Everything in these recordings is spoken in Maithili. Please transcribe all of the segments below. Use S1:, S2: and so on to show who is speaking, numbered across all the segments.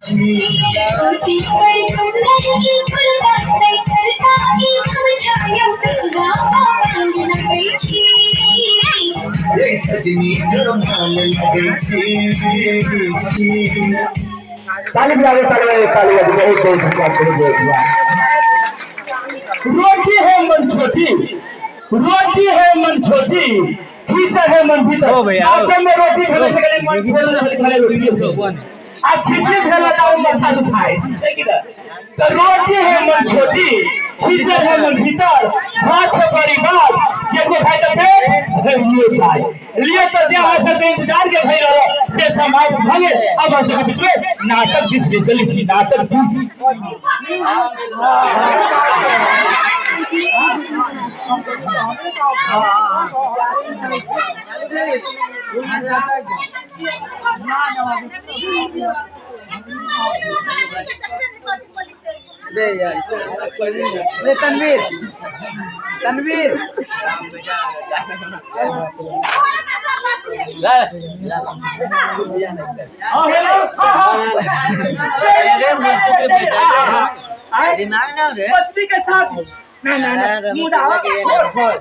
S1: छोटी पर सुंदर की फुलवा तैकर साकी हम छाया सजना पाल लगै छी।
S2: रे सजनी कमाल लगै छी।
S3: ताली बजावे, ताली बजावे, ताली बजावे। बहुत बहुत धन्यवाद, बहुत बहुत धन्यवाद। रोटी है मन छोटी, रोटी है मन छोटी, खींचा है मन भीतर।
S4: ओ भैया, ओ।
S3: नाटक में रोटी भेले से कनी मन छोटी खाली खाली रोटी आ खिचड़ी भेला तो माथा दुखाए। तो रोटी है मन छोटी, खींचे है मन भीतर, हाथ है बड़ी बात केको खाए तो पेट भरिए जाए। लिए तो जे अहाँ सबके इंतजार के भई रहो से समाप्त भऽ गेल। अब अहाँ सबके बीच में नाटक 20 स्पेशली छी, नाटक 20।
S4: बे यार, रे तनवीर, तनवीर
S5: हाँ हेलो, हाँ हाँ, पत्नी के साथ ना ना ना मुदा छोड़ छोड़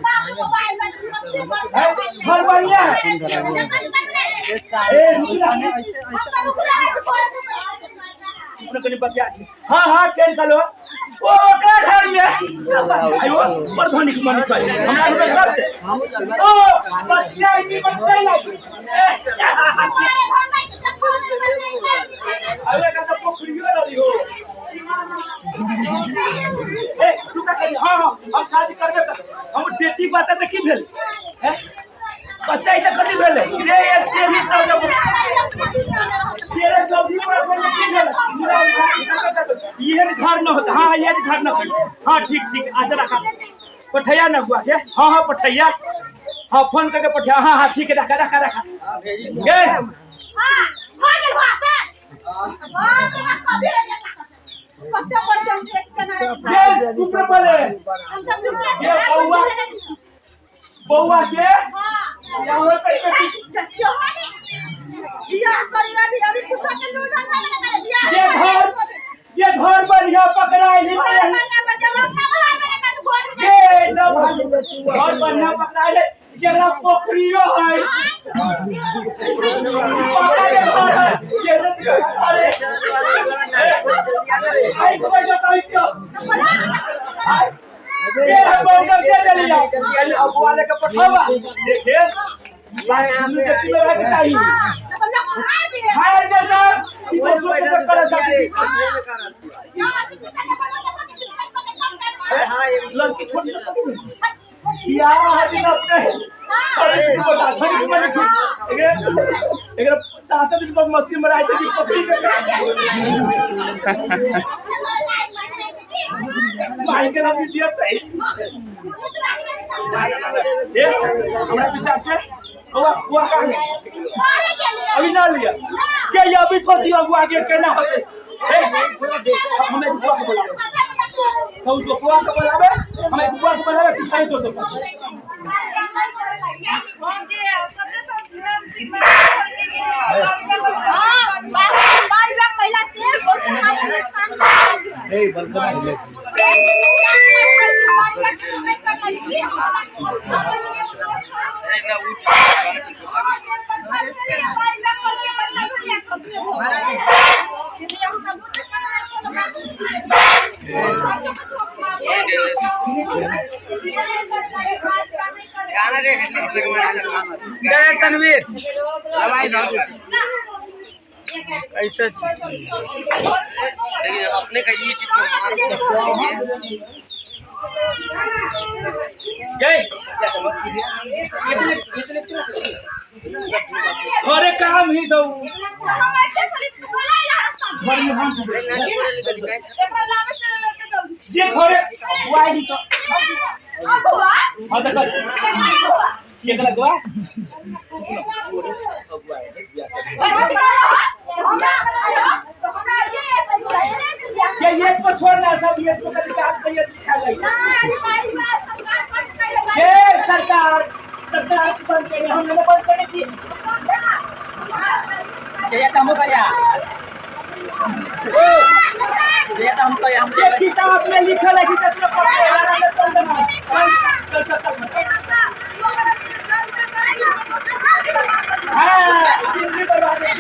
S5: घर बढ़िया है। ए रुक ना, कनी बतिया छी। हाँ हाँ, ट्रेन कलो ओ ओकरा घर में आयो पर धनी के मन कर हमरा घर में कर दे। ओ बतिया ई मन कर ला। अरे का तो पोखरियो रहली हो। ए तू का करी? हाँ हाँ, हम शादी करबे कर। हम बेटी बच्चा त की भेल हैं? बच्चा ई त कथी भेलै रे? ये तेरी चल जब तेरे चौथी पर से की भेल? ये घर न होता। हाँ, ये घर न होता। हाँ ठीक ठीक, आज रखा पठैया न हुआ के। हाँ हाँ पठैया, हाँ फोन करके पठैया। हाँ हाँ ठीक है, रखा रखा रखा गे। ये चुप रह पहले। ये बउआ बउआ के यहाँ तक बेटी ये घर बढ़िया पकड़ाई है। ये न घर बढ़िया पकड़ाई है, जेकरा पोखरियो है, पापा के घर है। ये अरे आई को बताई छियो। ये है बउआ के चलिया यानी अगुआ लेके पठावा। देखे बेटी में रह के चाहिए हाय देता ई तो सोच के करे सकती। लड़की छोटी बियाह हथिन अपने। अरे तू बता, धनी मने की एकरा एकरा 7 दिन पर मछली मराई थी पकड़ी में माई के नाम दिया त। ए हमरा विचार से बउआ बुआ का है अभी ना लिया के ये अभी छोड़ दिया बुआ के केना होते। ए हमें बुआ के बुलावे तो जो बुआ के बुलावे, हमें बुआ के बुलावे कि खाई तो ए बलकना ले।
S4: जय तनवीर ऐसे
S6: अपने का ये
S5: गए घरे काम ही दो घर में हम ये घरे why ही तो। हाँ देखो ये कला गवा ये को छोड़ना सब ये को कभी काम चाहिए दिखा लगी। ये सरकार सरकार की बंद करनी, हम लोग बंद करनी चाहिए।
S4: जया तमो करिया। ये तो हम तो हम
S5: ये किताब में लिखल है कि जितना पढ़े वाला में चल देना। चल चल चल चल। हाँ, जिंदगी बर्बाद है।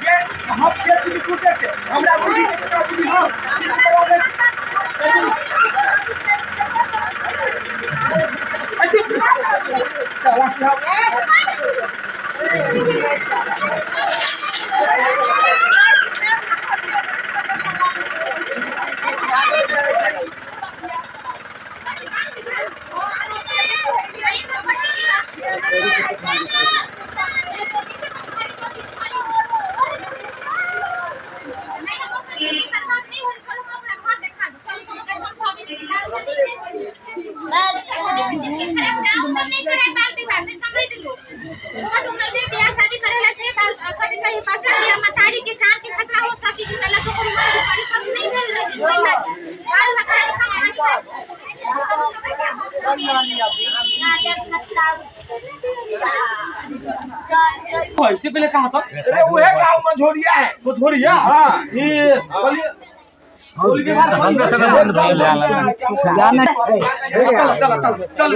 S5: ये हम ये चीज टूटे छे हमरा बुद्धि के टूटा बुद्धि हम जिंदगी बर्बाद है। अच्छा चला
S3: इससे पहले कहाँ था?
S2: अरे वह गांव मझोरिया है।
S3: मझोरिया? हाँ। ये होली के बाद
S4: जाना।
S3: चल चल चल चल।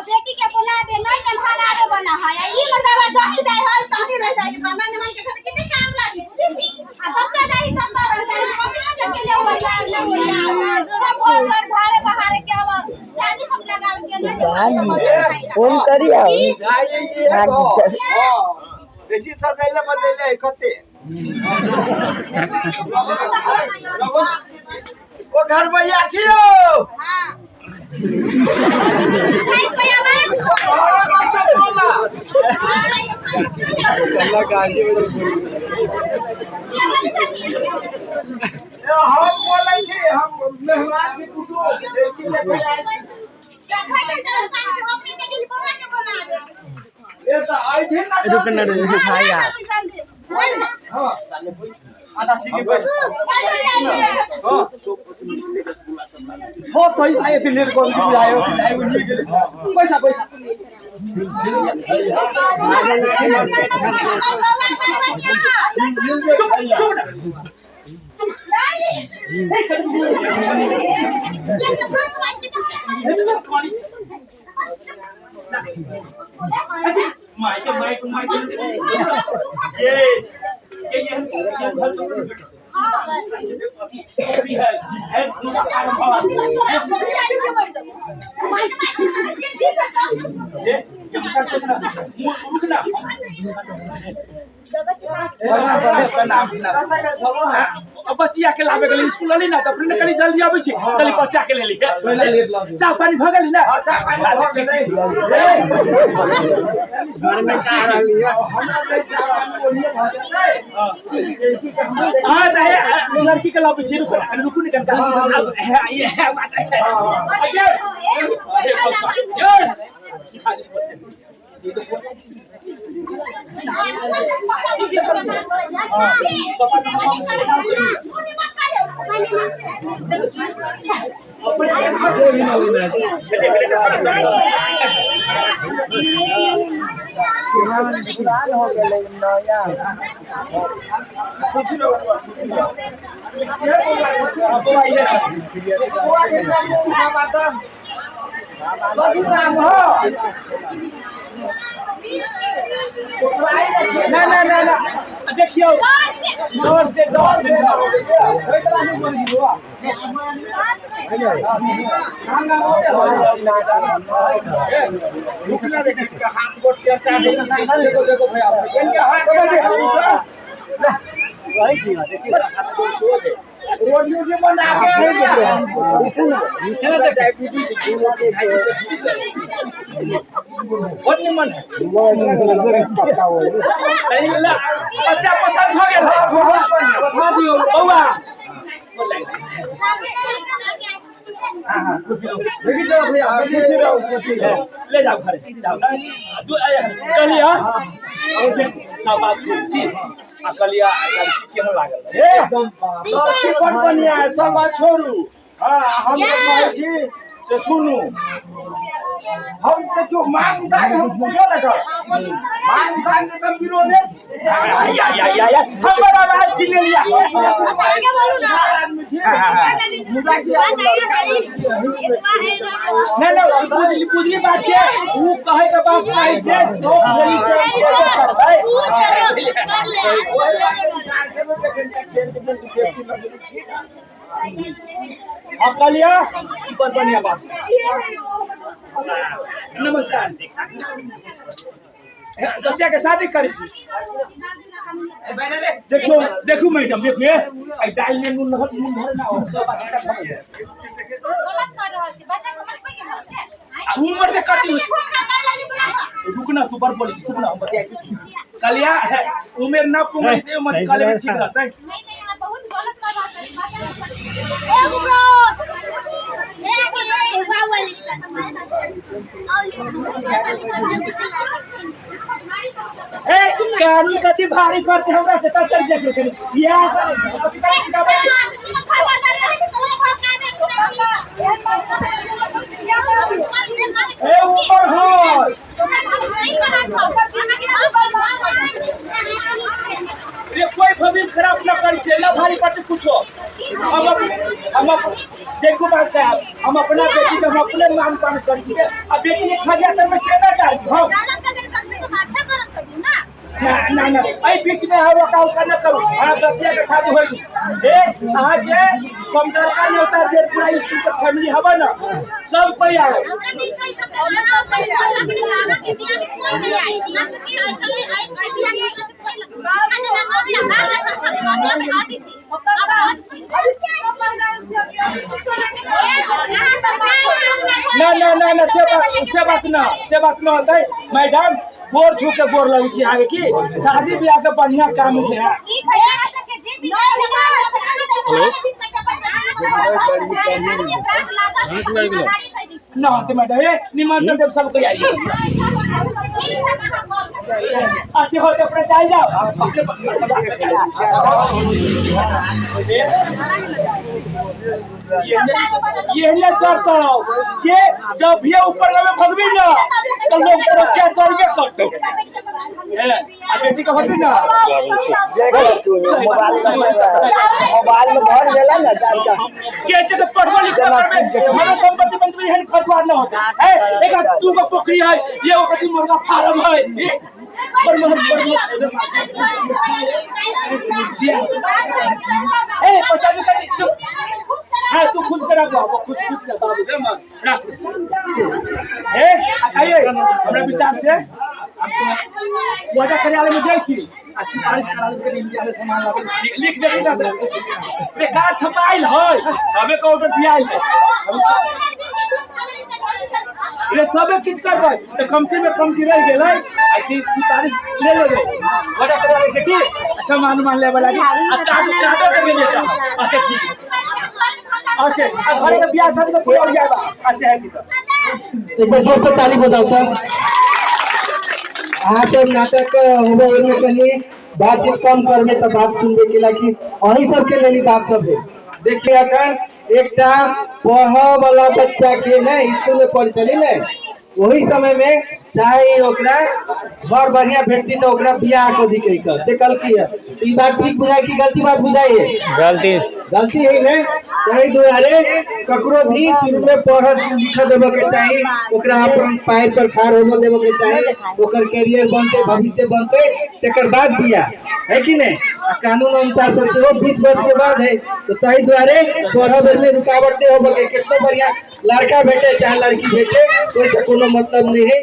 S1: बेटी के बुला दे नहीं कन्हार आवे वाला है ई मतलब जाहि जाय है ताही रह जाय गमन मन के घर कितने काम लागी बुझी छी आ कब जाहि कब रह जाय कभी ना के ले ओरिया ना ओरिया सब घर घर धारे बहारे के हम जाजी हम लगाव के नहीं
S4: फोन करी आओ।
S2: हां देखी सजैले मजैले कते ओ घर भैया छियो।
S1: हां भाई कोई आवाज को
S2: हम बोलै छी हम मेहमान छी कुटुम लड़की लेके आयल छी। ए तऽ अइथिन ना जल्दी। हाँ
S3: अच्छा ठीक है भाई। हां हो तो आए थे लेट कॉल की आयो आयो नहीं गेले पैसा पैसा
S5: चुप चुप ना। माइक माइक माइक ये ये ये घर तो है है ये रुकना। बच्चिया के लाबे गेली स्कूल अली ना त अपने कनी जल्दी आबै छी कनी बच्चा के लेली चाह पानी भ गेली ना।
S2: चाह पानी भ गेलै।
S3: घर में चाह रहली है।
S2: हमरा नहि चाह रहली ओहिए भ जेतै।
S5: हां त हे लड़की के लाबै छी रुकू ना कनी रुकू ने कनी अब ये बात है अगे अरे पापा ये सिखा दे ये तो
S4: पुरान हो गेलै नया।
S5: ना ना ना ना देखियो डर से डर से बच्चा पसंद हो गेल बौआ। ले जाओ घरे जाओ कहलिए सब बात छोड़ की आ कहलिए लड़की केहन लागल
S2: एकदम लड़की बड़ बढ़िया है। सब बात छोड़ू। हाँ हम कहै छी से सुनू। हम देखियौ मांग उठा के हम पूछो न कर मांग उठा के हम विरोधे छी।
S5: या या या या हमर आवाज सुन लिया।
S1: आगे बोलू ना।
S2: आदमी छी मुदा की
S5: नहीं नहीं, बुझली बुझली बात के ऊ कहे के बात नहीं छै, सौ भेली से करबै।
S2: बेसी लगेने छी।
S5: हम कहलियै ई बड़ बढ़िया बात। नमस्कार, बच्चा के शादी करी छी। देखो देखू मैडम, देखू ए आई दाल में नून नून धरे ना हो, सब बात खत्म हो जाए।
S1: गलत कर रहल छी, बच्चा के उम्र कोई के हल से
S5: आ उम्र से कति रुक ना, तू बड़ बोली छी, चुप ना, हम बतियाइ छी। कलिया उम्र ना पुंगली दे मत काले में ठीक रहतै।
S1: नहीं नहीं, अहाँ बहुत गलत कर रहल छी। ए ब्रो, ए वाली।
S5: ए कानून कति भारी करते हमरा से तब चल जाके करी या करे अभी तक किताब। ए ऊपर हो रे, कोई भविष्य खराब न करी से ना भारी पड़ते कुछो। हम हम देखो बात साहब, हम अपना बेटी के हम अपने मान पान करी छी। आ बेटी के खजिया तर में केना डाल हम ना ना ना, एहि बीच में हम ओका ओका न करू। अहाँ बच्चा के शादी होई ए अहाँ के समदरका न्योता जे पूरा स्कूल के फैमिली हबे ना, सब कोई आए। ना ना ना ना, से बात से बात ना, से बात ना होतै मैडम। गोर छू के गोर लगै छी आगे की शादी ब्याह के बढ़िया काम छै। ना होते मैडम, ए निमंत्रण देव सब कोई आइए। अच्छे होते अपने चल जाओ अपने। ये ये चढ़ता हो के जब ये ऊपर में भगवी ना तो लोग पड़ोसिया चढ़बे करते हैं। आ बेटी के होती ना
S4: मोबाइल में भर गेला ना जान का
S5: के तो पढ़बो लिखबो करबे, धनो संपत्ति मंत्री एहन खर्चवार न होते। ए एक दू गो पोखरी है, ये वो कथी मुर्गा फार्म है। पर मर पर ए पैसा भी करी चुप। हाँ तू खुद से रख बाबू, खुद खुद से बाबू दे मां रख। ए आइए हमरा विचार से वादा कार्यालय में जाई थी आ सिफारिश करा के इंडिया से सामान लाके लिख देती ना, बेकार छपाइल है, हमें को ऑर्डर दियाइल है रे, सबे किछ करबै त कमती में कमती रह गेलै। आ सिफारिश ले लेबै वादा कार्यालय से की सामान उमान लेबे लागी आ कार्ड कार्डो देबै बेटा। अच्छा ठीक, अच्छा आ घरे के बियाह शादी के पूरा हो जाएगा। अच्छा है की
S3: एक बार जोर से ताली बजाओ। तब अहाँ सब नाटक होबे ओहिमे कनि बातचीत कम करबे तऽ बात सुनबे के लागी अहीं सबके लेल बात सब है। देखिए अखन एकटा पढ़ऽ वाला बच्चा के ने स्कूल में पढ़ चली ने, वही समय में चाहे ओकरा घर बढ़िया भेटती तो ओकरा बियाह कऽ दी कहि से कल की है। ई बात ठीक बुझाई कि गलती बात बुझाई है?
S6: गलती
S3: गलती है ने। ताहि दुआरे ककरो भी शुरू में पढ़ लिख देबऽ के चाही, ओकरा अपन पैर पर ठाढ़ होबऽ देबऽ के चाही, ओकर कैरियर बनते भविष्य बनते तकर बाद बियाह है कि नहीं। कानून अनुसार से सेहो 20 वर्ष के बाद है, तो ताहि दुआरे पढ़ऽ बेर में रुकावट नहीं होबऽ के। कितना बढ़िया लड़का भेटे चाहे लड़की भेटे ओहिसँ कोनो मतलब नहीं है।